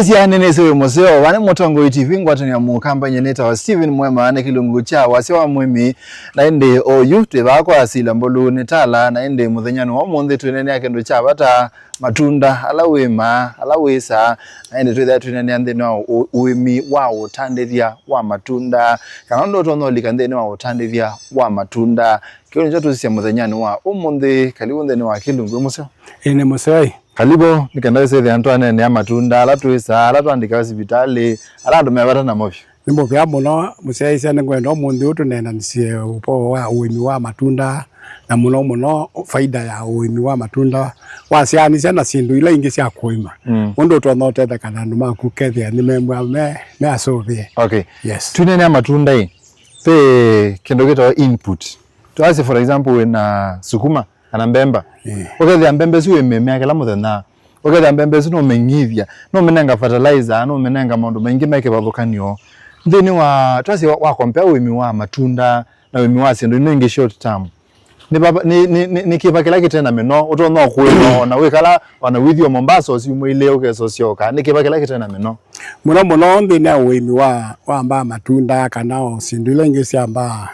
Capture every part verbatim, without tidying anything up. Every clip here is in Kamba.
Sya nĩ nĩsĩ wĩ mũseo, vaa nĩ Mũtongoi T V, ngwatanĩo ya Mũkamba, nyie nĩtawa Steven Mwema, nĩ kĩlungu kya wasya wa mũĩmi. Na ĩndĩ oyu twĩ vaa kwa Sila Mbũlu nĩ Tala, na ĩndĩ mũthenyanĩ wa ũmũnthĩ twĩneenea kĩndũ kya vata, matunda ala wĩmaa, ala wĩsaa, na ĩndĩ twĩthĩa twĩneenea nthĩnĩ wa ũ-, ũĩmi wa ũtandĩthya wa matunda, kana ũndũ ũtonya ũlika nthĩnĩ wa ũtandĩthya wa matunda. Kĩu nĩkyo tũsisya mũthenyanĩ wa ũmũnthĩ. Kalivu nthĩnĩ wa kĩlungu, wĩ mũseo? Ĩĩ, nĩ mũseo. Kalivu, nĩ kenda wĩsĩthĩa nĩtwaneenea matunda ala twĩsaa, ala tũandĩkawa sivitalĩ, ala andũ me vata namo vyũ. Nĩ mũvea mũno, mũsyaĩĩsya, nĩngwenda ũmũnthĩ ũũ tũneenanĩsye ũvoo wa ũĩmi wa matunda, na mũno mũno faida ya ũĩmi wa matunda, wasyaanĩsya na syĩndũ ila ingĩ sya kũĩma. Mm. Ũndũ ũtonya ũtetheka na andũ maku kethĩa nĩmembwa me, me asũvĩe. Okay. Yes. Twĩneenea matunda ĩ, ve kĩndũ kĩtawa input. Twasye, for example, wĩna sukuma, kana mbemba. Eh. Ũkethĩa mbemba ĩsu wĩmĩmea kĩla mũthenya. Ũkethĩa mbemba ĩsu nũmĩng'ithya, nũmĩnenga fertilizer, nũmĩnenga maũndũ maingĩ me kĩvathũkany'o. Nthĩnĩ wa, twasye wa, wa compare ũĩmi wa matunda na ũĩmi wa syĩndũ ino ingĩ short term, nĩ vava, nĩ, nĩ, nĩ, nĩ kĩva kĩla kĩte na mĩno, ũtonya kũĩma ona wĩkala, ona wĩthĩwa Mombasa ũsyumwa ilĩ ũkesa ũsyoka, nĩ kĩva kĩla kĩte na mĩno? Mũno mũno nthĩnĩ wa ũĩmi wa, wa mbaa matunda kana o syĩndũ ila ingĩ sya mbaa,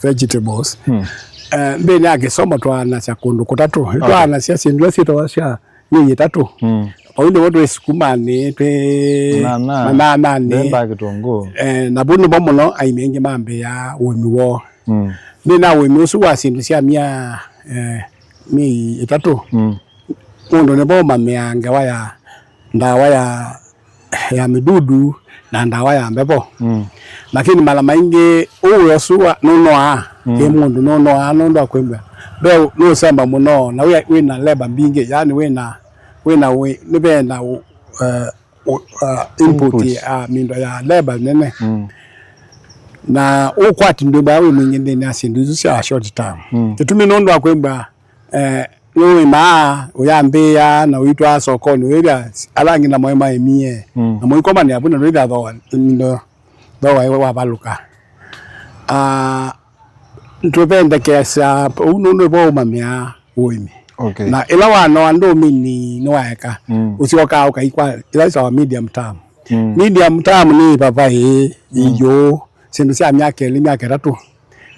vegetables. Hmm. Eh, nthĩnĩ ya kĩsomo twaanasya kũndũ kũtatũ. Okay. Twaanasya syĩndũ ila syĩtawa sya mĩi ĩtatũ. Hmm. Vau nĩvo twĩ sukumanĩ, twĩ manananĩ. Mbemba, kĩtũngũũ. Eh, na vau nĩvo mũno aĩmi aingĩ mambĩĩaa ũĩmi woo. Hmm. Nthĩnĩ wa ũĩmi ũsu wa syĩndũ sya mya, eh, mĩi ĩtatũ, hmm, mũndũ nĩvo ũmamĩaa ngewa ya ndawa ya ya mĩdudu na ndawa ya mbevo. Mm. Lakini mala maingĩ ũũ ũsu wa, nũnoaa, mm, kĩ mũndũ nũnoaa nũndũ wa kwĩmbwa. Ve nũsemba mũno, na wĩ, wĩna leba mbingĩ, yani wĩna, wĩna wĩ, nĩ vena ũ-, eh, ũ-, uh, input, input ya mindo ya leba nene. Mm. Na ũkwati ndwĩmbaa wĩ mwingĩ nthĩnĩ ya syĩndũ isu sya short term. Mm. Kĩtumi nũndũ wa kwĩmbwa, eh, nũĩmaa, ũyambĩĩa, na ũitwaa sokonĩ, wĩthĩa ala angĩ namo maĩmie. Mm. Na mũikomanĩa vu, na wĩthĩa thooa, indo, thooa ĩwe wavalũka. Ah, tũvendekesya ũu nũndũ vo ũmamĩaa ũĩmi. Okay. Na ĩla wanoa ndũmĩni nĩwaeka, mm, ũsyokaa ũkaikwa ĩla ĩtawa medium term. Mm. Medium term nĩ ivavaĩ, mm, iyũ, syĩndũ sya myaka ĩlĩ, myaka ĩtatũ.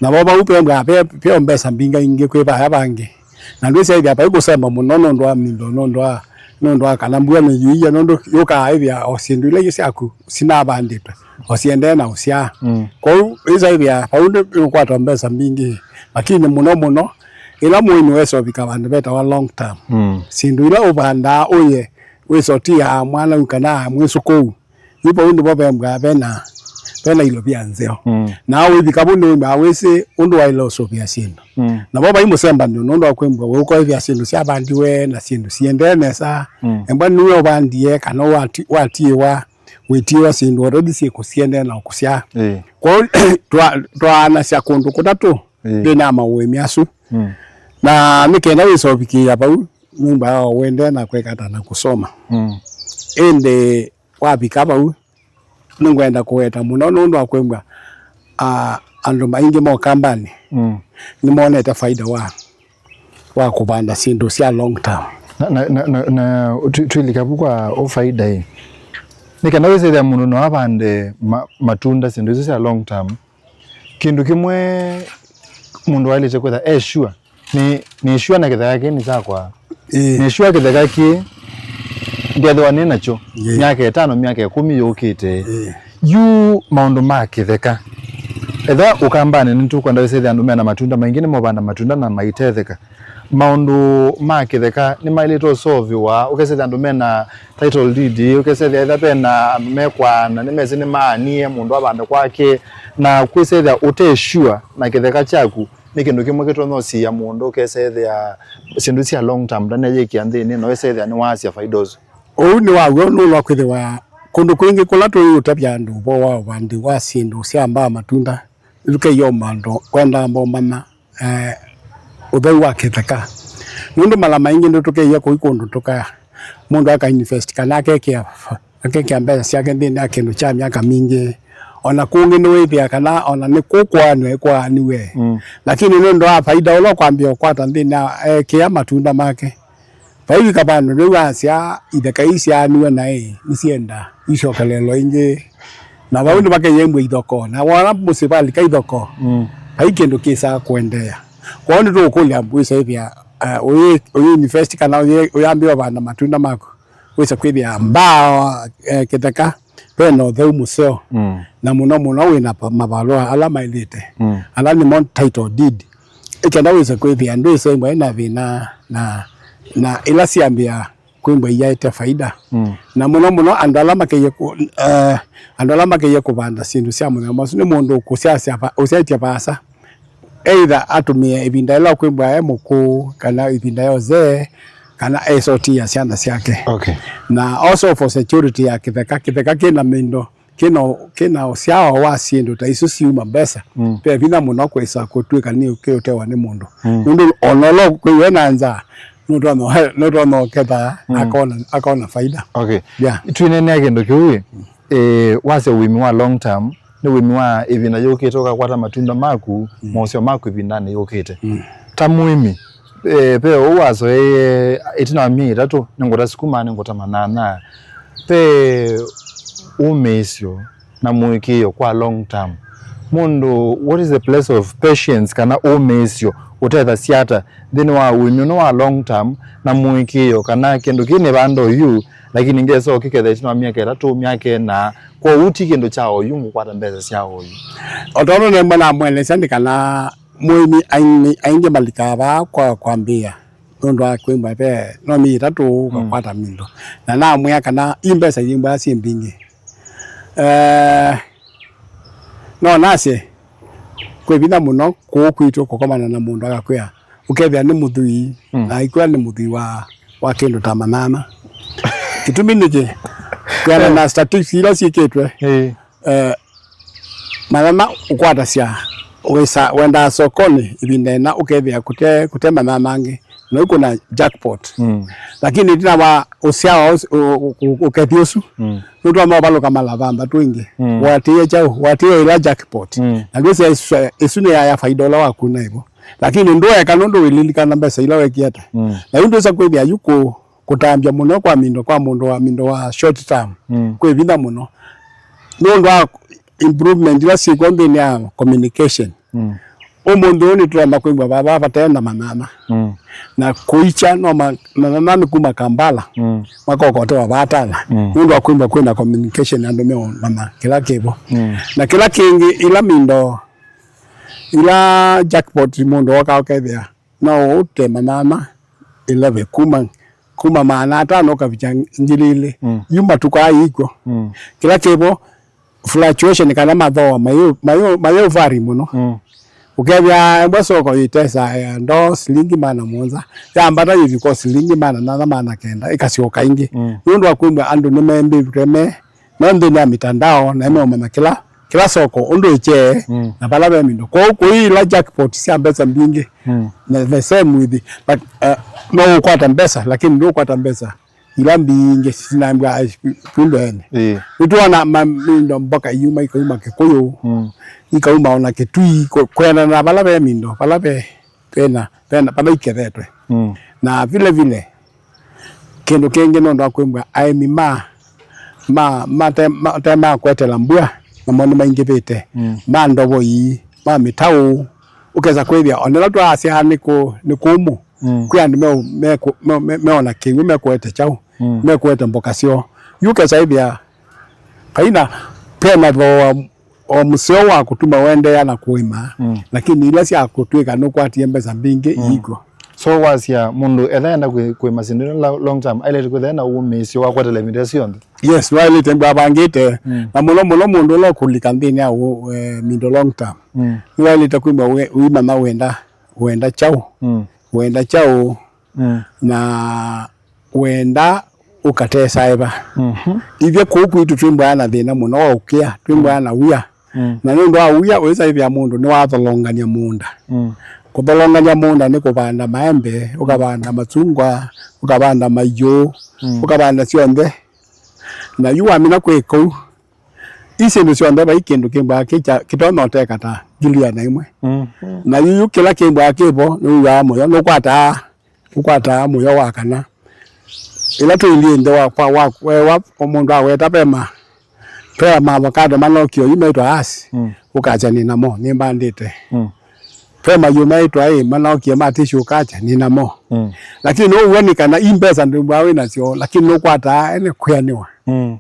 Na vo vau vembwa ve, veo mbesa mbingĩ ingĩ kwĩ vaya vangĩ. Na ndwĩsyaĩthya vai kũsemba mũno nũndũ wa mindo, nũndũ wa, nũndũ wa kana mbua nĩyĩia, nũndũ yũkaa ĩthĩa o syĩndũ ila ingĩ syaku sinavandĩtwe, o siendee na ũsyaa. Mm. Kwoou wĩsyaĩthya vau nĩ, nĩũkwata mbesa mbingĩ, lakini mũno mũno, ĩla mũĩmi wesa ũvika vandũ vetawa long term. Mm. Syĩndũ ila ũvandaa ũye, wĩsa ũtiaa mwanau kana mwĩsũkũu, yu vau nĩvo vembwa vena, vena ilovia nzeo. Mm. Na wĩvika vau nĩwĩmbaa wĩsĩ ũndũ waĩle ũsũvĩa syĩndũ. Mm. Na vo vai mũsembanĩo nũndũ wa kwĩmbwa we ũkoethĩa syĩndũ syavandiwe na syĩndũ siendee nesa. Mm. Embwa nĩwe ũvandie kana wati-, watiĩwa, wĩtiĩwa syĩndũ already syĩkũsiendee na ũkũsyaa. Ĩĩ. Kwoou twa-, twaanasya kũndũ kũtatũ, ĩĩ, nthĩnĩ ya maũĩmi asu. Mm. Na nĩ kenda wĩsa ũvikĩĩa vau, nĩwĩmbaa wendee na kwekata na kũsoma. Mm. Ĩndĩ wavika vau, nĩngwenda kũweta mũno nũndũ wa kwĩmbwa, ah, andũ maingĩ ma Ũkambanĩ, mm, nĩmonete faida wa, wa kũvanda syĩndũ sya long term. Na, na, na, na, na twi-, twĩlika vu kwa ũfaida ĩ, nĩ kana wĩsĩthĩa mũndũ no avande ma-, matunda syĩndũ isu sya long term, kĩndũ kĩmwe mũndũ waĩlĩte kwĩtha e sure, nĩ, nĩ sure na kĩtheka kĩĩ nĩ kyakwa. Ĩĩ. Nĩ sure kĩtheka kĩĩ ndyethĩwa nĩ nakyo, ĩĩ, myaka ĩtano, myaka ĩkũmi yũkĩte. Ĩĩ. Yu maũndũ ma kĩtheka, etha Ũkambanĩ nĩtũkwenda wĩsĩthĩa andũ mena matunda maingĩ nĩmovanda matunda na maitetheka. Maũndũ ma kĩtheka nĩmaĩlĩte ũsovĩwa, ũkesĩthĩa andũ mena title deed, ũkesethĩa ethĩa vena andũ mekwaana, nĩmesĩ nĩmaanie mũndũ avande kwake, na kwĩsethĩa ũte sure na kĩtheka kyaku, nĩ kĩndũ kĩmwe kĩtonya ũsiĩa mũndũ, ũkesethĩa syĩndũ sya long term ndaneyĩkĩa nthĩnĩ, na wĩsethĩa nĩwaasya faida ũsu. Ũu nĩ wa w'o nũndũ wa kwĩthĩwa kũndũ kwingĩ kũla tũiũtavya andũ ũvoo wa ũvandi wa syĩndũ sya mbaa matunda, nĩtũkeiomba andũ kwenda mbomana eh, ũtheu wa kĩtheka. Nũndũ mala maingĩ nĩtũkeie kũi kũndũ tũka, mũndũ aka invest kana akekĩa, akekĩa mbesa syake nthĩnĩ ya kĩndũ kya myaka mingĩ. Ona kũngĩ nĩwĩthĩa kana ona nĩ kũkwaanw'a ĩkwaaniwe. Mm. Lakini nũndũ wa faida ũla ũkwambĩa ũkwata nthĩnĩ ya ekĩa matunda make, vaivika vandũ nĩw'o asya itheka ii syaaniwe naĩ nĩsyendaa. Icokelelo ingĩ. Na vau nĩvakeyembwa ithoko. Na wona mũsyĩ valika ithoko, mm, vai kĩndũ kĩsaa kũendeea. Kwou nĩtũũkũlya wĩsaĩthya, uh, ũyĩ, ũyĩ invest kana ũyĩ, ũyambĩwa vanda matunda maku. Wĩsa kwĩthĩa mbaa, eh, kĩtheka, ve na ũtheu mũseo. Mm. Na mũno mũno wĩ na pa-, mavalũa ala maĩlĩte. Mm. Ala nĩmo title deed. Ĩkenda wĩsa kwĩthĩa ndwĩsembwa ĩna thĩna na, na ila syambĩa kwĩmbwa iyaete faida. Mm. Na mũno mũno andũ ala makeie kũ-, eh, andũ ala makeie kũvanda syĩndũ sya mũthemba ũsu nĩ mũndũ ũkũsyaĩtya vaasa, either atũmĩe ĩvinda ĩla ũkwĩmbwa e mũkũũ kana ĩvinda ya ũzee kana esotia syana syake. Okay. Na also for security ya kĩtheka, kĩtheka kĩna mĩndo kĩna, kĩna ũsyao wa syĩndũ ta isu siuma mbesa. Mm. Ve vinya mũno kwĩsa kũtw'ĩka nĩ kĩũtewa nĩ mũndũ. Mm. Nũndũ ona ũla kwĩw'e na nza, nũtonya, nũtonya ũketha, mm, akona, akona faida. Okay. Yeah. Twĩneenea kĩndũ kĩu ĩ, eh, wasya ũĩmi wa long term, nĩ ũĩmi wa ĩvinda yũkĩte ũkakwata matunda maku, mm, moseo maku ĩvindanĩ yũkĩte. Mm. Ta mũĩmi, eh, ve ũu wasoeie, ĩtina wa myei ĩtatũ nĩngũta sukuma, nĩngũta manyanya. Ve ũmĩĩsyo na mũĩkĩĩo kwa long term. Mũndũ, what is the place of patience kana ũmĩĩsyo ũtethasya ata nthĩnĩ wa ũĩmi ũno wa long term na mũĩkĩĩo kana kĩndũ kĩĩ nĩvanda oyu, lakini ngesa ũkĩketha ĩtina wa myaka ĩtatũ, myaka ĩna, kwoou ti kĩndũ kya oyu ngũkwata mbesa sya oyu? O tondũ nĩmwe namwelesya nĩ kana mũĩmi aingĩ, aingĩ malikaa vaa kwa kwambĩĩa nũndũ wa kwĩmbwa ve no myei ĩtatũ, mm, ũkakwata mĩndo. Na namwĩa kana i mbesa yĩmbwa syĩ mbingĩ. Eh, no nasye kwĩ vinya mũno kũũ kwitũ kũkomana na mũndũ akakwĩa, ũkethĩa nĩ mũthwii, mm, na aikwĩa nĩ mũthwii wa, wa kĩndũ ta manyanya. Kĩtumi nĩkĩ? Kwĩana na statistics ila syĩkĩtwe, eh, eh, manyanya ũkwatasya, wĩsa, wendaa sokonĩ ĩvinda ĩna ũkethĩa kũte, kũte manyanya mangĩ, na ũkũna jackpot. Mm. Lakini ĩtina wa ũsyao ũs-, ũ-, ũ-, ũ-, ũkethi ũsu, mm, nũtonya ũvalũka mala thanthatũ ĩngĩ. Mm. Watĩĩe kyaũ? Watĩĩe ĩla jackpot. Mm. Na ndwĩsĩ ĩsu, ĩsu nĩ ya, ya faida ũla wakuna ĩvo. Lakini ndũeka nũndũ wĩlilikana mbesa ila wekie ata. Mm. Na yu ndwĩsa kwĩthĩa yu kũ-, kũtambya mũno kwa mĩndo kwa mũndũ wa mĩndo wa short term. Mm. Kwĩ vinya mũno. Nũndũ wa improvement ila syĩkw'o nthĩnĩ ya communication. Mm. Ũmũnthĩ ũũ nĩtũtonya kwĩw'a vava vate na manyanya. Mm. Na kũikya no ma-, manyanya nĩ kuma Kampala, mm, makokotewa vaa Tala. Mm. Nũndũ wa kwĩw'a kwĩna communication, andũ meũmanya kĩla kĩvo. Mm. Na kĩla kĩngĩ, ila mĩndo, ila jackpot mũndũ woka ũkethĩa, no ũte manyanya ĩleve kuma, kuma maana atano ũkavikya ngili ilĩ. Mm. Yu matukũ aa yĩkw'o. Mm. Kĩla kĩvo, fluctuation kana mathooa mayũ, mayũ, mayũ vary mũno. Mm. Ũkethĩa ĩmwe soko yĩtesa ya ndoo silingi maana mũonza, yambata yĩthi kwa silingi maana nyanya, maana kenda, ĩkasyoka ĩngĩ. Mm. Nũndũ wa kwĩw'a andũ nĩmembĩvw'e me, me nthĩnĩ ya mitandao, na meũmanya kĩla, kĩla soko ũndũ ĩkyee, mm, na vala ve mĩndo. Kwoou kũi ila jackpot sya mbesa mbingĩ, mm, na the same with, but, uh, no ũkwata mbesa, lakini ndũkwata mbesa ila mbingĩ sinambwa pundene. Ĩĩ. Nĩtwona ma-, mĩndo mboka iuma, ikauma Kĩkũyũ, mm, ikauma ona Kĩtui, kũ-, kwenda na vala ve mĩndo, vala ve, vena, vena, vala ikethetwe. Mm. Na vile vile, kĩndũ kĩngĩ nũndũ wa kwĩw'a aĩmi ma, ma, mate, mate ma kwetela mbua, namo nĩmaingĩvĩte. Mm. Ma ndovoi, ma mĩtaũ, ũkesa kwĩthĩa, onela twasya nĩ kũ-, nĩ kũmũ, mm, kwĩ andũ me-, me-, me-, me-, meona kĩw'ũ, mekũete kyaũ, mm, mekũete mboka syoo. Yu ũkesa ĩthĩa, vaina, ve mathooa o mũseo wa kũtuma ũendeea na kũĩma, mm, lakini ila sya kũtw'ĩka nũkwatie mbesa mbingĩ, mm, iikw'o. So wasya mũndũ etha enda kwĩ-, kũĩma syĩndũ ila lo-, long term, ailĩte kwĩthĩa na ũmĩĩsyo wa kweteela ĩvinda syonthe? Yes, nĩwaĩlĩte mbwavangĩte, mm, na mũno mũno mũndũ ũla ũkũlika nthĩnĩ ya ũ-, eh, mĩndo long term. Mm. Nĩwaĩlĩte kwĩw'a we-, ũimanya wenda, wenda kyaũ, mm, wenda kyaũ, mm, na wenda ũkatesaĩva. Mhm. Ithyĩ kũu kwitũ twĩmbwaa na thĩna mũno wa ũkĩa, twĩmbwaa na wia. Mm. Na nũndũ wa wia, ũĩsaĩthĩa mũndũ nĩwatholongany'a mũũnda. Mm. Kũtholongany'a mũũnda nĩ kũvanda maembe, ũkavanda machungwa, ũkavanda maiũ, mm, ũkavanda syonthe. Na yu wamina kwĩka ũu, i syĩndũ syonthe vai kĩndũ kĩmbwaa kĩkya-, kĩtonya ũteka ta ngili ĩana ĩmwe. Mm. Na yu, yu kĩla kĩmbwaa kĩvo nĩwĩw'aa mũyo, nũkwataa ũkwataa mũyo wa kana ĩla tũilyĩ nthĩ wa kwa wa wewa, o mũndũ aweta ve ma-, Ve maavocado manokie oyu metawa Hass, Mm. ũkasya nĩ namo, nĩmbandĩte. Mm. Ve mayũ metawa ĩ, manokie ma tissue, ũkasya nĩ namo. Mm. Lakini no wone kana i mbesa ndwĩmbwa wĩ nasyo, lakini nũkwataa ene kwĩanĩwa. Mm.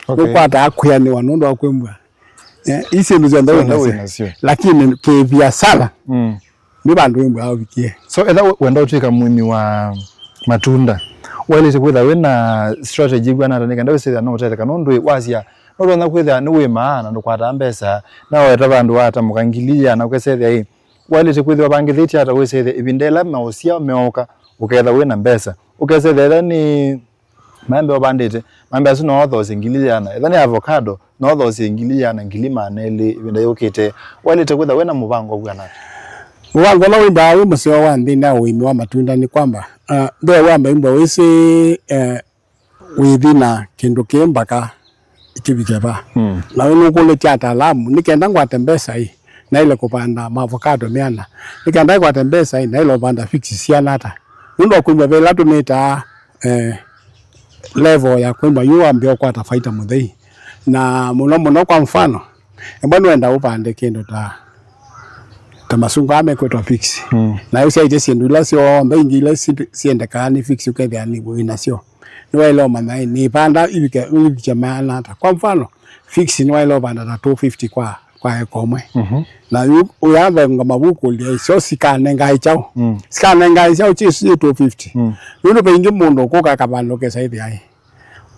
Okay. Nũkwataa kwĩanĩwa nũndũ wa kwĩmbwa. Eh, i syĩndũ syonthe wĩ nasyo. Lakini kĩviasala, Mm. nĩ vandũ wĩmbwa ũvikie. So, etha we-, wenda ũtw'ĩka mũĩmi wa matunda, waĩlĩte kwĩtha wĩ na strategy ĩkw'ana ata nĩ kenda wĩsĩthĩa no ũtetheka? Nũndũ ĩ, wasya, no ũtonya kwĩthĩa nĩwĩmaa na ndũkwataa mbesa, na waweta vandũ watamũka ngili ĩana, ũkesethĩa ĩ, waĩlĩte kwĩthĩwa vangĩthĩtye ata wĩsĩthĩa ĩvinda ĩla maũsya meũka, ũketha wĩ na mbesa, ũkesethĩa ĩla nĩ maembe ũvandĩte, maembe asu no ũthoosye ngili ĩana. Ethĩwa nĩ avocado, no ũthoosye ngili ĩana, ngili maana elĩ ĩvinda yũkĩte. Waĩlĩte kwĩthĩwa wĩ na mũvango wĩana ata? Mũvango ũla wĩmbaa wĩ mũseo wa nthĩnĩ wa ũĩmi wa matunda nĩ kwamba, ah, mbee wambe wĩmbwa wĩsĩ, eh, wĩthi na kĩndũ kĩ mbaka kĩvike va. Mm. Na we nũkũlĩtye ataalamu, nĩ kenda ngwate mbesa ĩ, naĩle kũvanda maavocado meana? Nĩ kenda ngwate mbesa ĩ, naĩle ũvanda figs siana ata? Nũndũ wa kwĩw'a ve ĩla tũmĩtaa, eh, level ya kwĩw'a yu wambĩa ũkwata faita mũthei. Na mũno mũno, kwa mfano, embwa nĩwenda ũvande kĩndũ ta, ta masungwa aa mekwĩtwa figs. Mm. Na ũsyaĩtye syĩndũ ila syonthe ingĩ ila si-, siendekaa nĩ figs, ũkethĩa nĩ wĩ nasyo. Nĩwaĩle ũmanya, ĩ, nĩvanda ivike, ivikye maana ata. Kwa mfano, figs nĩwaĩle ũvanda ta two fifty kwa, kwa eka ũmwe. Mhm. Na yu ũyavengama vu kũlya, isyo sikanengae kyaũ? Mm. Sikanengae kyaũ syĩ, syĩ two fifty? Mm. Nũndũ vaingĩ mũndũ ũkũka akavanda ũkesa ĩthĩa, ĩ,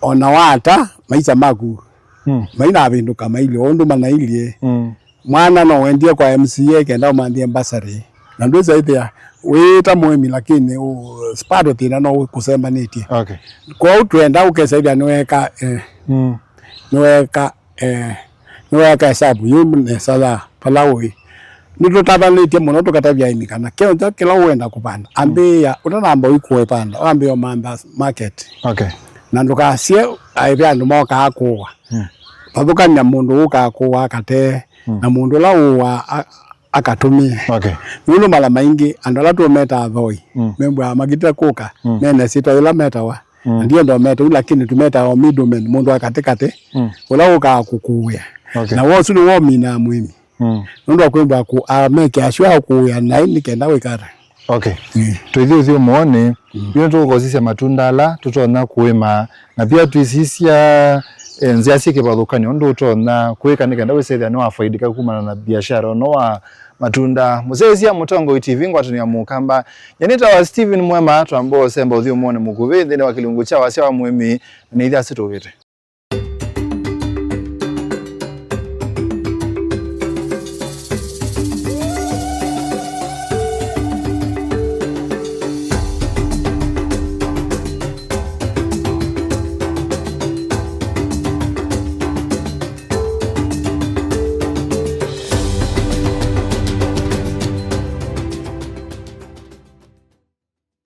ona wata, maisha maku, Mm. mainavĩndũka mailyĩ o ũndũ manailyĩ. Mm. Mwana no wendie kwa M C A kenda ũmanthie mbasarĩ. Na ndwĩsa ĩthĩa wĩ ta mũĩmi, lakini ũ-, bado thĩna no ũkũsembanĩtye. Okay. Kwoou twenda ũkesa ĩthĩa nĩweka, eh, Mm. nĩweka, eh, nĩweka hesabu yu nesa ya vala ũĩ. Nĩtũtavanĩtye mũno tũkatavya aĩmi kana kĩonza kĩla ũenda kũvanda, Mm. ambĩĩa, ũtanamba ũikũe vanda, wambĩĩa ũmantha market. Okay. Na ndũkasye aĩve andũ mokaa kũũa. Mm. Vathũkany'a mũndũ ũkaa kũũa akatee, Mm. na mũndũ ũla ũũaa a-, akatũmĩe. Okay. Nũndũ mala maingĩ andũ ala tũmetaa athoi, Mm. membwaa makĩte kũka, Mm. mene syĩtwa yĩla metawa. Mm. Na ndienda ũmeta ũu, lakini tũmetaa o middleman, mũndũ wa katĩkatĩ, Mm. ũla ũkaa kũkũĩa. Okay. Na wosu nĩwominaa mũĩmi. Mm. Nũndũ wa kwĩmbwa kũ-, amekĩa sure akũĩa naĩ nĩ kenda wĩkata. Okay. Mm. Tũithi ũthyũmũonĩ, Mm. yu nĩtũkũsisya matunda ala tũtonya kũĩma, na pia tũisisya, eh, nzĩa syĩ kĩvathũkany'o ũndũ ũtonya kwĩka nĩ kenda wĩsĩthĩa nĩwafaidika kumana na biashara ũno wa matunda. Mũsyaĩĩsya Mũtongoi T V ngwatanĩo ya Mũkamba, nyie nĩtawa Stephen Mwema, twamba ũsemba ũthyũmũonĩ mũkuvĩ nthĩnĩ wa kĩlungu kya wasya wa mũĩmi, na nĩ ithyĩ asu tũvĩte.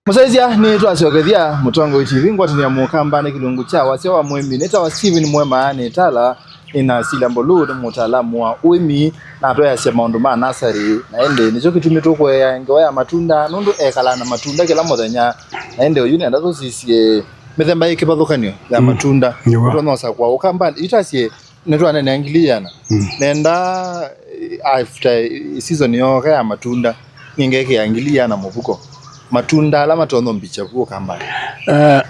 Mũsyaĩĩsya, nĩtwasyokethya Mũtongoi T V ngwatanĩo ya Mũkamba nĩ kĩlungu kya wasya wa mũĩmi. Nĩtawa Stephen Mwema, nĩtala, nĩna Sila Mbolu, nĩ mũtaalamu wa ũĩmi, na atweasya maũndũ ma nasarĩ. Na ĩndĩ nĩkyo kĩtumi tũkũea ngewa ya matunda, nũndũ ekalaa na matunda kĩla mũthenya. Na ĩndĩ ũyu nenda tũsisye mĩthemba yĩ kĩvathũkany'o ya Mm. matunda. Nĩw'o. Tũtonya ũsakũa Ũkamba, itasye nĩtwanenea ngili ĩana. Mm. Nenda, eh, after, eh, season yooka ya matunda, nĩngekĩa ngili ĩana mũvuko. Matunda ala matonya ũmbikya vu Ũkamba. Eh,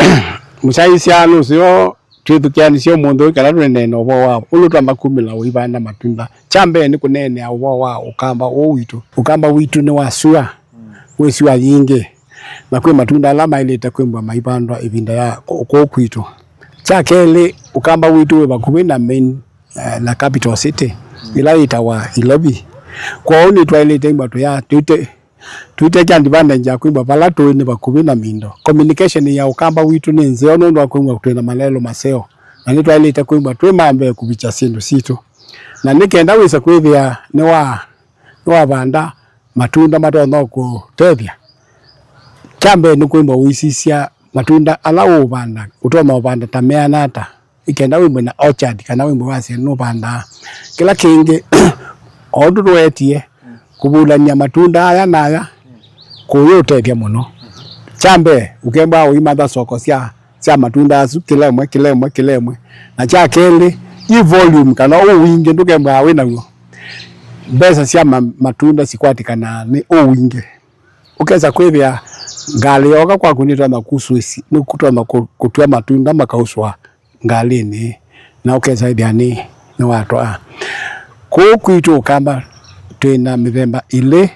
mũsyaĩĩsya nũseo twĩthukĩanĩsye ũmũnthĩ ũyũ kana tũneneena ũvoo wa ũndũ twamba kumĩla ũivanda matunda. Kya mbee nĩ kũneenea ũvoo wa Ũkamba ũũ witũ. Ũkamba witũ nĩ wa sua, Mm. wĩ sua yingĩ, na kwĩ matunda ala maĩlĩte kwĩmbwa maivandwa ĩvinda ya kũ-, kũũ kwitũ. Kya kelĩ, Ũkamba witũ wĩ vakuvĩ na main, eh, na capital city, Mm. ĩla yĩtawa Nairobi. Kwoou nĩtwaĩlĩte kwĩmbwa tũya, tũite, tũitake advantage ya kwĩmbwa vala tũĩ nĩ vakuvĩ na mindo. Communication ya Ũkamba witũ nĩ nzeo nũndũ wa kwĩmbwa twĩ na malelũ maseo, na nĩtwaĩlĩte kwĩmbwa twĩ ma mbee kũvikya syĩndũ sitũ. Na nĩ kenda wĩse kwĩthĩa nĩwa nĩwavanda matunda matonya kũtethya. Kya mbee nĩ kwĩmba ũisisya matunda ala ũũvanda, ũtonya ũvanda ta meana ata, nĩ kenda wĩmbwe na orchard kana wĩmbwe wasye nũvandaa. Kĩla kĩngĩ, o ũndũ tũwetie, kũvulany'a matunda aya na aya kũyũtethya mũno. Kya mbee, ũkemba ũimantha soko sya sya matunda asu, kĩla ĩmwe, kĩla ĩmwe, kĩla ĩmwe. Na kya kelĩ, i volume kana ũwingĩ ndũkembaa wĩ naw'o. Mbesa sya ma-, matunda sikwatĩkanaa nĩ ũwingĩ. Ũkesa kwĩthĩa ngalĩ yooka kwaku nĩtonya kuswĩsi, nĩkũtonya kũ-, kũtw'a matunda makauswa ngalĩnĩ, na ũkesa ĩthĩa nĩ, nĩwatwaa. Kũu kwitũ Ũkamba twĩ na mĩthemba ĩlĩ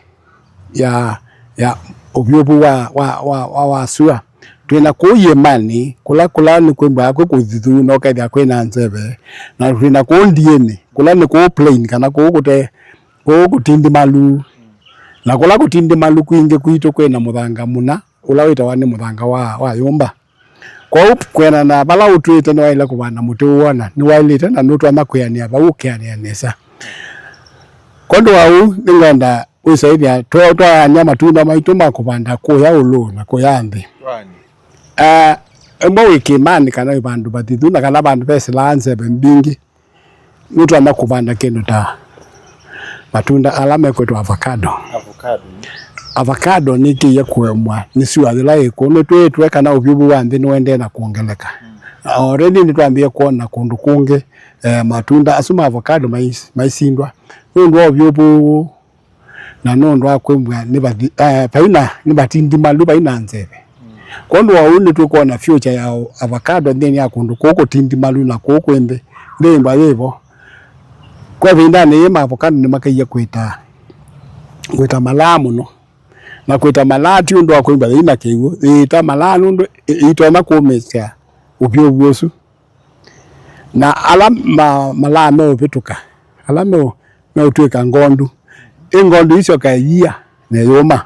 ya, ya ũvyũvu wa, wa, wa, wa, wa sua. Twĩ na kũu iĩmanĩ, kũla, kũla nĩ kwĩmbwa kwĩ kũthithu, na ũkethĩa kwĩ na nzeve, na twĩ na kũu ndiĩnĩ, kũla nĩ kũu plain, kana kũu kũte, kũu kũtindimalu. Na kũla kũtindimalu kwingĩ kwitũ kwĩ na mũthanga mũna, ũla wĩtawa nĩ mũthanga wa, wa yũmba. Kwoou, kwĩanana na vala ũtwĩte, nĩwaĩle kũvanda mũtĩ ũwona nĩwaĩlĩte, na nũtonya kwĩanĩa vau ũkeanĩa nesa. Kwondũ wa ũu, nĩngwenda wĩsaĩthya twa-, twaany'a matunda maitũ ma kũvanda kũya ũlũ na kũya nthĩ. Wani. Ah, ĩmwe wĩ kĩĩmanĩ kana wĩ vandũ vathithu, na kana vandũ vesĩlaa nzeve mbingĩ, nũtonya kũvanda kĩndũ ta matunda ala mekwĩtwa avocado. Avocado. Avocado nĩkĩie kũemwa nĩ sua yĩla ĩkũ. Nĩtwĩtwe kana ũvyũvu wa nthĩ nũendee na kwongeleka. Mm. Already nĩtwambie kwona kũndũ kũngĩ, eh, matunda asu ma avocado mais-, maisindwa nũndũ wa ũvyũvu ũũ. Na nũndũ wa kwĩmbwa nĩ vathi-, eh, vaina, nĩ vatindimalu, vaina nzeve. Mm. Kwondũ wa ũu, nĩtũkwona future ya avocado nthĩnĩ ya kũndũ kũu kũtindimalu na kũu kwĩ nthĩ, ndĩĩmbwa yĩvo. Kwa ĩvindanĩ yĩĩ, ma avocado nĩmakaie kwĩta, kwĩta malaa mũno. Na kwĩta malaa ti ũndũ wa kwĩmbwa yĩina kĩw'ũ, yĩĩta malaa nũndũ ĩ-, ĩitonya kũmĩsya ũvyũvu ũsu. Na ala ma-, malaa meũvĩtũka, ala meũ-, meũtw'ĩka ngondu, ĩ ngondu isyoka ĩyia na ĩyũma.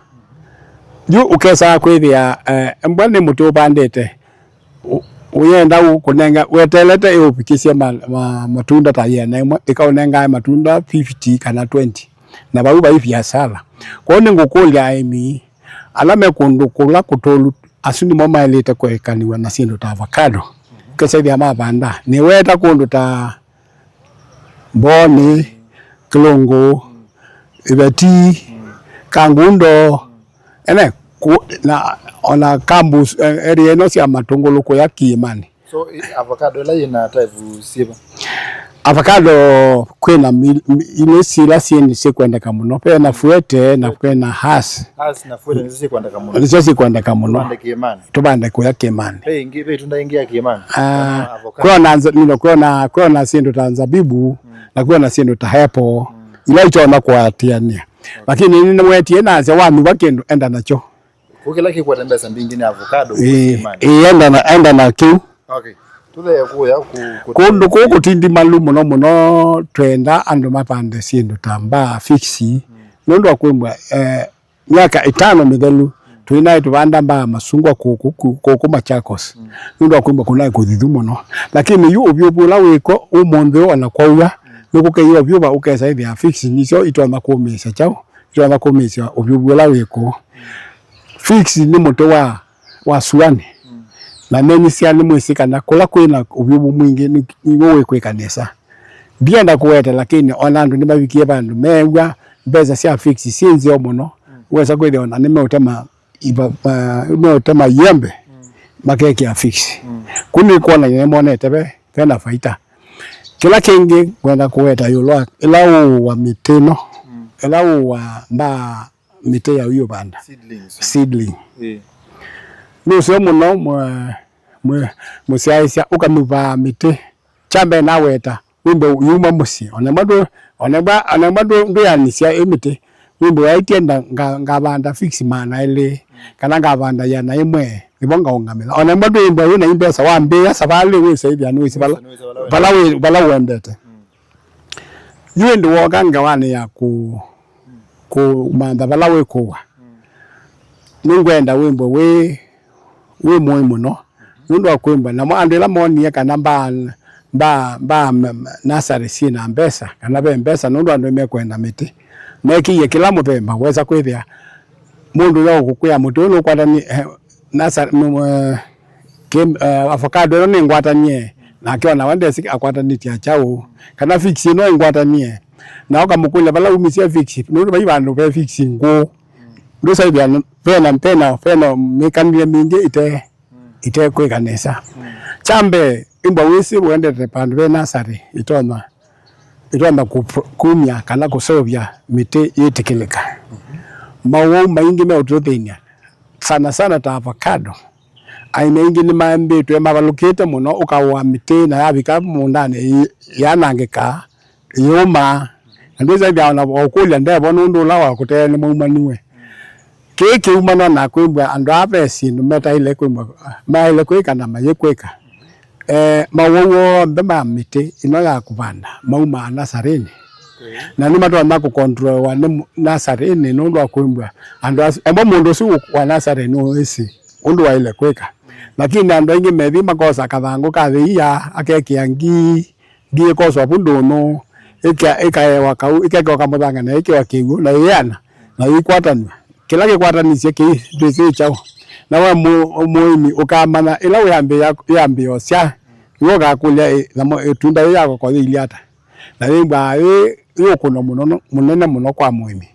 Yu ũkesaa kwĩthĩa, eh, embwa nĩ mũtĩ ũvandĩte, ũ-, ũyenda ũ-, kũnenga, weteelete ĩũvikĩsye ma-, ma-, matunda ta yĩana ĩmwe, ĩkaũnengae matunda fifty kana twenty, na vau vai viasala. Kwoou nĩngũkũlya aĩmi ala me kũndũ kũla kũtũlu, asu nĩmo maĩlĩte kũekanĩw'a na syĩndũ ta avocado. Ũkesa ĩthĩa mavanda, nĩweta kũndũ ta Mbooni, Kĩlũngũ, Iveti, Kangundo, ene, ku-, na, ona campus, eh, area ĩno sya Matũngũlũ kũya Kĩĩmanĩ. So, i-, avocado ĩla yĩna type syĩva? Avocado kwĩna mi-, mi-, ilĩ sila syĩndĩ syĩkwendeka mũno. Vena Fuete na kwĩna Hass. Hass na Fuete nĩsyo syĩkwendeka mũno. Nĩsyo syĩkwendeka mũno. Tũvande Kĩĩmanĩ. Tũvande kũya Kĩĩmanĩ. Ve ĩngĩ, ve ĩtunda ĩngĩ ya Kĩĩmanĩ? Ah, avocado. Kwĩona nza-, nino, kwĩona, kwĩona syĩndũ ta nzabibu, mm, na kwĩona syĩndũ ta apple, mm, ila itonya kũatĩanĩa. Okay. Lakini nĩwetie nasya wanyuva kĩndũ enda nakyo. Kũu kĩla kĩkwete mbesa mbingĩ nĩ avocado, ĩĩ, Kĩĩmanĩ. Ĩĩ, enda na, enda na kĩu. Okay. Tũthee kũya kũ-, kũ-, kũndũ kũu kũtindimalu mũno mũno, twenda andũ mavande syĩndũ ta mbaa, figs, mm, nũndũ wa kwĩmbwa, eh, myaka ĩtano mĩthelu, mm, tũinaĩ tũvanda mbaa masungwa kũkũ, kũ-, kũkũ Machakos. Mm. Nũndũ wa kwĩmbwa kũnaĩ kũthithu mũno. Lakini yu ũvyũvu ũla wĩko ũmũnthĩ ona kwaua, mm, nĩkũkeiwa vyũva ũkesa ĩthĩa figs nĩsyo itonya kũmĩĩsya kyaũ, itonya kũmĩĩsya ũvyũvu ũla wĩko. Mm. Figs nĩ mũtĩ wa wa suanĩ. Mm. Na nenyĩsya nĩmwĩsĩ kana kũla kwĩna ũvyũvu mwingĩ nĩ-, nĩw'o wĩkwĩka nesa. Ndienda kũweta, lakini ona andũ nĩmavikie vandũ meew'a mbesa sya figs syĩ nzeo mũno, mm, wesa kwĩthĩa ona nĩmeũtema iva-, va-, meũtema iembe, mm, makekĩa figs. Mm. Kũ nĩkwonany'a nĩmonete ve, vena faita. Kĩla kĩngĩ ngwenda kũweta ĩũlũ wa ĩla ũũwa mĩtĩ ĩno, mm, ĩla ũũwa mbaa mĩtĩ ya ũiũvanda. Seedlings. Seedling. Ĩĩ. Nũseo mũno mwe-, mwe-, mũsyaĩĩsya ũkamĩvaa mĩtĩ. Kya mbee naweta, wĩmbe yuma mũsyĩ. Onembwa ndũ-, onembwa, onembwa ndũ-, ndwĩanĩsya ĩ mĩtĩ. Wĩmbe waĩtye nda-, nga-, ngavanda figs maana elĩ, kana ngavanda ĩana ĩmwe, nĩvo ngaũngamĩla. Onembwa ndwĩmbwa wĩna imbesa, wambĩĩa savalĩ wĩsaĩthya nĩwĩsĩ vala, wĩsĩ vala wĩ-, vala wĩ-, vala ũendete. Mm. Yu ĩndĩ wooka ngewanĩ ya kũ-, kũmantha vala wĩkũwa. Mm. Nĩngwenda wĩmbwe wĩ, wĩ mũĩ mũno, nũndũ wa kwĩmbwa namo andũ ĩla moonie kana mbaa, mbaa, mbaa m-, m-, nasarĩ syĩ na mbesa, kana ve mbesa, nũndũ andũ nĩmekwenda mĩtĩ. Mekĩie kĩla mũthemba, wesa kwĩthĩa mũndũ yo kũkwĩa mũtĩ ũyũ nũkwatanie, eh, nasa-, m-, eh, kĩ-, eh, avocado ĩno nĩ ngwatanie, nake ona we ndesĩ akwatanĩtye kyaũ, kana figs ĩno ĩngwatanie, na ũkamũkũlya vala umĩsye figs, nũndũ vai vandũ ve figs ngũũ, ndũsaĩthĩa vena, vena, vena mĩkanĩle mingĩ ĩte, ĩte kwĩka nesa. Kya mbee, Ĩmbwa wĩsĩ wendete vandũ ve nasarĩ ĩtonya, ĩtonya kũpro-, kumya kana kũseũvya mĩtĩ yĩtĩkĩlĩka. Maũwau maingĩ meũtũthĩny'a, sana sana ta avocado. Aĩmi aingĩ nĩmambĩtwe mavalũkĩte mũno, ũkaũa mĩtĩ na yavika mũũndanĩ ĩ-, yanangĩka, yĩũmaa. Na ndwĩsa ĩthĩa ona ũkũlya ndevo nũndũ ũla wakũtee nĩmaumaniwe. Kĩĩ kĩumana na kwĩmbwa andũ aa ve syĩndũ metaĩle kwĩmbwa, maĩle kwĩka na mayĩkwĩka. Eh, mawau onthe ma mĩtĩ ĩno ya kũvanda maumaa nasarĩnĩ. Na nĩmatonya kũkontrowa nĩ mu-, nasarĩnĩ nũndũ wa kwĩmbwa andũ asu, embwa mũndũ ũsu wa nasarĩ nũĩsĩ ũndũ waĩle kwĩka. Lakini andũ aingĩ methi makosa kathangũ ka thĩia, akekĩa ngii, ngii ĩkoswa vu ndũnũ, ĩka-, ĩkaewa kau, ĩkekĩwa kamũthanga na ĩkĩwa kĩw'ũ na ĩyĩana na yĩikwatanw'a. Kĩla kĩkwatanisye kĩi ndwĩsĩ kyaũ. Na we mũ-, mũĩmi ũkamanya ĩla wĩambĩĩa, wĩambĩĩa ũsya, nĩwe ũkakũlya ĩ, nyamũ, ĩtunda yĩĩ ya koko yĩilyĩ ata? Na yĩmbwaa yĩ, yĩ ũkũno mũno, mũnene mũno kwa mũĩmi.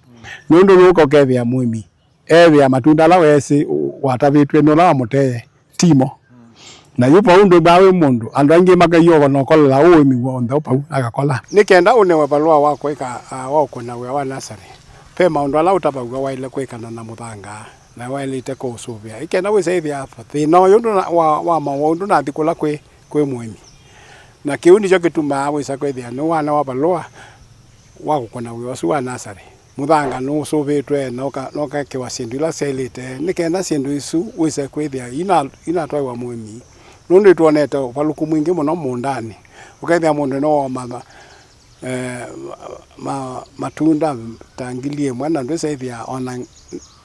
Nũndũ yũka ũkethĩa mũĩmi eethĩa matunda ala weesĩ watavĩtw'e nĩ ũla wamũtee timo. Na yu vau ndwĩmbaa wĩ mũndũ, andũ aingĩ makaiyũva na ũkolela ũĩmi w'onthe pau agakola. Nĩ kenda ũnewe valũa wa kũĩka, ah, wa ũkũna wĩa wa nasarĩ, ve maũndũ ala ũtavaw'a waĩle kwĩkana na mũthanga, na waĩlĩte kũũsũvĩa. Ĩ kenda wĩsa ĩthĩa thĩna ũyũ ndũna-, wa, wa mawau ndũnathi kũla kwĩ, kwĩ mũĩmi. Na kĩu nĩkyo kĩtumaa wĩsa kwĩthĩa nĩwanewa valũa wa kũkũna wĩa ũsu wa nasarĩ. Mũthanga nũsũvĩtwe na ũka-, na ũkekĩwa syĩndũ ila syaĩlĩte, nĩ kenda syĩndũ isu wĩse kwĩthĩa ina-, inatwaĩwa mũĩmi, nũndũ nĩtwonete ũvalũku mwingĩ mũno mũũndanĩ. Ũkethĩa mũndũ nĩwoma ma-, eh, ma-, matunda ta ngili ĩmwe, na ndwĩsa ĩthĩa ona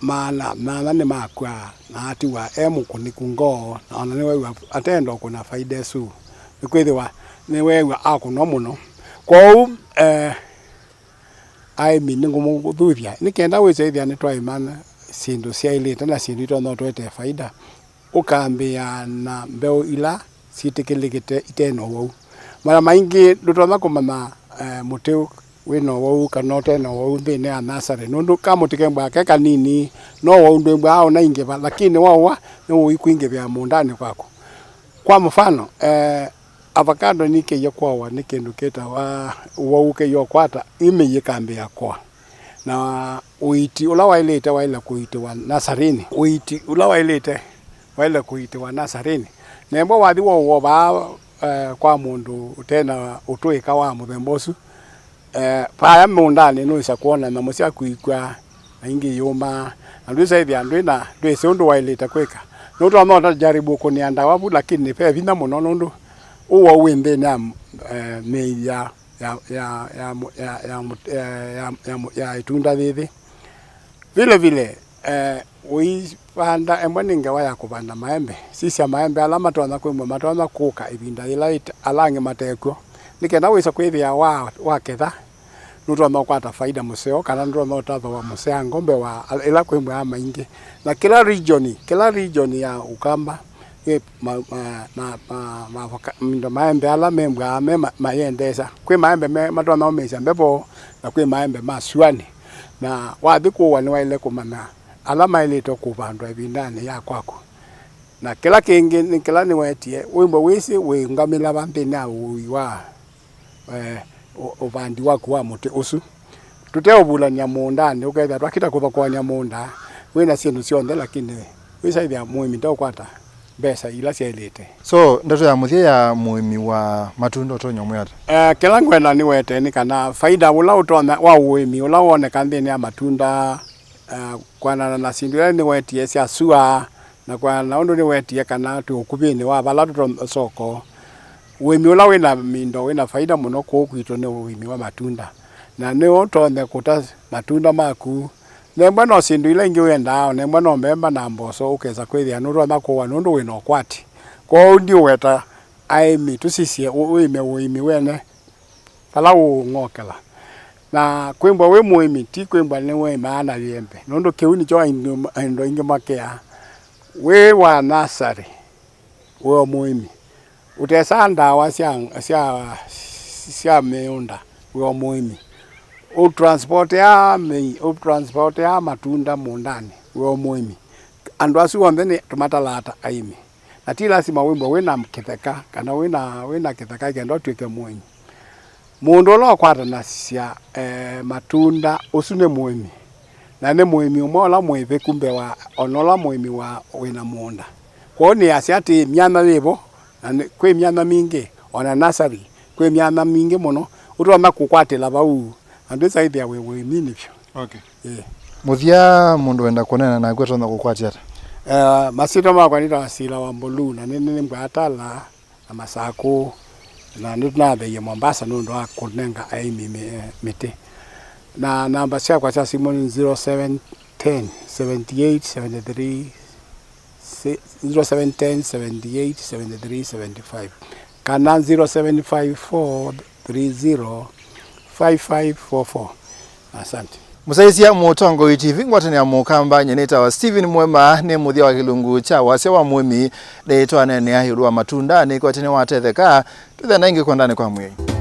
maana nyanya nĩmakw'a na atiwa e mũkũnĩku ngoo, na ona nĩwew'a atenda ũkũna faida ĩsu, nĩkwĩthĩwa nĩwew'a akũnwa mũno. Kwoou, eh, aĩmi nĩngũmũthuthya nĩ kenda wĩse ĩthĩa nĩtwaĩma syĩndũ syaĩlĩte na syĩndũ itonya ũtũetee faida, ũkambĩĩa na mbeũ ila syĩtĩkĩlĩkĩte ite na ũwau. Mara maingĩ ndũtonya kũmanya, eh, mũtĩ wĩ na ũwau kana ũte na ũwau nthĩnĩ ya nasarĩ, nũndũ kamũtĩ kembwaa ke kanini, no ũwau ndwĩmbwaa ũnaingĩva, lakini waũa nĩũikwingĩvĩa mũũndanĩ kwaku. Kwa mũfano, eh, avocado nĩkĩie kũawa nĩ kĩndũ kĩtawa ũwau ũkĩie ũkwata, ĩmĩi ĩkambĩĩa kũa. Na ũiiti ũla waĩlĩte waĩle kũiitĩwa nasarĩnĩ. Ũiiti ũla waĩlĩte waĩle kũiitĩwa nasarĩnĩ. Nembwa wathi waũovaa, eh, kwa mũndũ ũte na ũtũĩka wa mũthemba ũsu, eh, vaya mũũndanĩ nũĩsa kwona nyamũ syaku ikw'a, na ingĩ iyũmaa, na ndwĩsa ĩthĩa ndwĩ na, ndwĩsĩ ũndũ waĩlĩte kwĩka. Nũtonya ũtajaribu ũkũnĩa ndawa vu, lakini ve vinya mũno nũndũ ũwau wĩ nthĩnĩ ya, eh, mĩi ya, ya, ya, ya, mũ-, ya, ya, mũ-, ya, ya, ya, mũ-, ya ĩtunda yĩthĩ. Vile vile, eh, ũivanda, embwa nĩ ngewa ya kũvanda maembe. Sisya maembe ala matonya kwĩmwe matonya kũka ĩvinda yĩla ĩte-, ala angĩ matekw'o. Nĩ kenda wĩsa kwĩthĩa wa, waketha, nũtonya ũkwata faida mũseo, kana nũtonya ũtathooa mũseango mbee wa al-, ĩla kwĩmwe ya maingĩ. Na kĩla region, kĩla region ya Ũkamba, ĩ ma, ma, ma, ma, ma, mavoka-, mindo maembe ala membwaa me ma, mayendesa. Kwĩ maembe me, matonya ũmĩĩsya mbevo, na kwĩ maembe ma syũanĩ. Na wathi kũũa nĩwaĩle kũmanya ala maĩlĩte kũvandwa ĩvindanĩ ya kwaku. Na kĩla kĩngĩ nĩ kĩla nĩwetie, wĩmbwa wĩsĩ wĩũngamĩla va nthĩnĩ ya ũui wa, eh, ũ-, ũvandi waku wa mũtĩ ũsu. Tũteũvulany'a mũũndanĩ, ũkethĩa twakita kũthokoany'a mũũnda wĩ na syĩndũ syonthe, lakini wĩsaĩthĩa mũĩmi ndeũkwata mbesa ila syaĩlĩte. So, ndeto ya mũthya ya mũĩmi wa matunda ũtonya ũmwĩa ata? Eh, kĩla ngwenda nĩwete nĩ kana faida ũla ũtonya wa ũĩmi ũla woneka nthĩnĩ ya matunda, eh, kwanana na syĩndũ ila nĩwetie sya sua, na kwanana na ũndũ nĩwetie kana twĩ ũkuvĩnĩ wa vala tũto soko, ũĩmi ũla wĩ na mindo wĩ na faida mũno kũũ kwitũ nĩ ũĩmi wa matunda, na nĩũtonye kũta matunda maku. Nembwa no syĩndũ ila ingĩ ũendaa, o nembwa no mbemba na mboso, ũkesa kwĩthĩa nũtonya kũũa nũndũ wĩ na ũkwati. Kwoou ndiũweta aĩmi tũsisye ũ-, ũĩme ũĩmi wene vala ũũng'okela. Na kwĩmbwa wĩ mũĩmi, ti kwĩmbwa nĩwĩmaa na yembe, nũndũ kĩu nĩkyo andũ, andũ aingĩ makĩaa. Wĩ wa nasarĩ, wĩ o mũĩmi. Ũtesaa ndawa sya, sya, sya mĩũnda, wĩ o mũĩmi. Ũtransporteaa mĩi, ũtransporteaa matunda mũũndanĩ, wĩ o mũĩmi. Andũ asu onthe nĩ tũmatalaa ta aĩmi. Na ti lasima wĩmbwe wĩ na kĩtheka, kana wĩ na, wĩ na kĩtheka kenda ũtw'ĩke mũĩmi. Mũndũ ũla ũkwatanasya, eh, matunda, ũsu nĩ mũĩmi. Na nĩ mũĩmi ũmwe ũla mũĩvĩku mbee wa ona ũla mũĩmi wa wĩ na mũũnda. Kwoou nĩasya atĩĩ, myanya yĩ vo, na nĩ, kwĩ myanya mingĩ, ona nasarĩ, kwĩ myanya mingĩ mũno ũtonya kũkwatĩla vau, na ndwĩsa ĩthĩa wĩ wĩmini vyũ. Okay. Ĩĩ. Mũthya, mũndũ wenda kũneena naku atonya kũkwatya ata? Eh, masyĩtwa makwa nĩtawa Sila wa Mbulu, na nĩ, nĩ, nĩ mbwatala na Masakũ, na nĩtũnatheie Mombasa nũndũ wa kũnenga aĩmi mĩ-, mĩtĩ. Na namba syakwa sya simũ nĩ zero seven ten, seventy eight, seventy three, si-, zero seven ten, seventy eight, seventy three, seventy five, kana zero seven five four, three zero, five five four four. Asante. Mũsyaĩĩsya Mũtongoi T V, ngwatanĩo ya Mũkamba, nyie nĩtawa Stephen Mwema, nĩ mũthya wa kĩlungu kya wasya wa mũĩmi. Nĩtwaneenea ĩũlũ wa matunda, nĩkwatene watetheka, twĩthĩa na ĩngĩ kwendanĩ kwa Mwĩai.